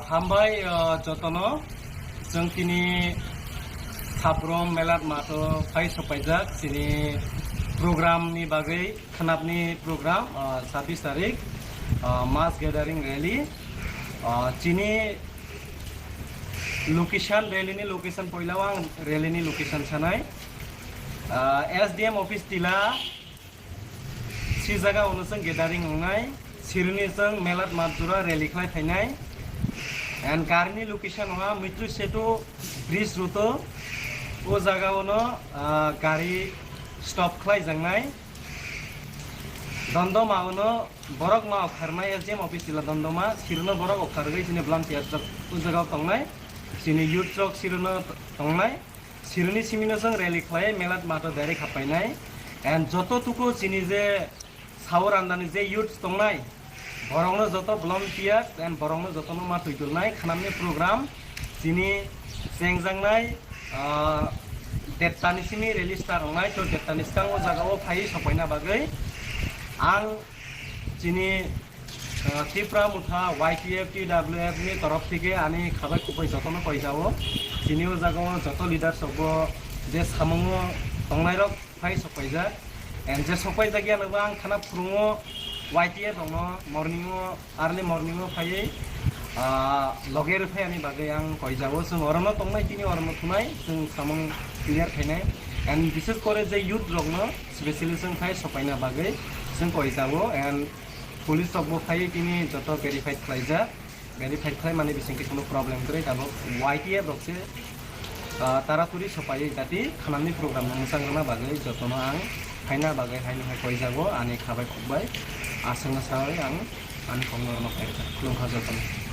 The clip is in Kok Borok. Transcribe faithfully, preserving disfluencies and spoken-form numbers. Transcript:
Hambai, uh, jotono, chwng tini Sabrom Melat Matho phai sopaijak chini program ni bagwi, khnapni program, uh, sabbish tarik, uh, mass gathering rally. Uh, chini location, rally ni location, poila o ang rally ni location sanai. Uh, S D M office tila, si jaga ono chwng gathering wngnai, sirni chwng Melat Matjora rally khlai phainai. And gari ni location wngkha Mitru Setu bridge road o, o jaga ono, ah, gari stop khlai jaknai. Dondoma ono borok ma okharnai S D M office tila Dondoma, sirno borok okharwi chini volunteer rok o jaga o tongnai, chini youth rok sirno tongnai. Sirni simino chwng rally khlai Melat Matho direct hapainai. And joto tuku chini je Saurandani je youth tongnai, borokno joto volunteer and borokno jotono ma twi tulnai khnamni program chini chengjaknai, ah, dettani simi rally start wngnai, to dettani swkango jaga o phai sopaina bagwi ang chini, ah, Tipra Motha Y T F T W F ni torof theke ani khabai khukbai jotono koijao. Chini o jaga o joto leaders rokbo je samungo tongnai rok phai sokpaijak. And je sokpaijak ya nabo ang khana phurungo Y T F rokno morning o, early morning o phaiwi, ah, loge rwphai ani bagwi ang koijao. Chwng orono tongnai tini orono thunai chwng samung clear khainai. And bishes kore je youth rokno specially chwng phai sopaina bagwi chwng koijao. And police rokbo phaiwi tini joto verified khlaijak. Verified khlai mani bisingtwi kuno problem kwrwi tabuk Y T F rok se, ah, taraturi sopai jati khanamni program no mwchang rwna bagwi jotono ang phaina bagwi haino hai koijago ani khabai khukbai aswkno sawi ang ani kokno rwna phai rwkha. Khulumkha jotono.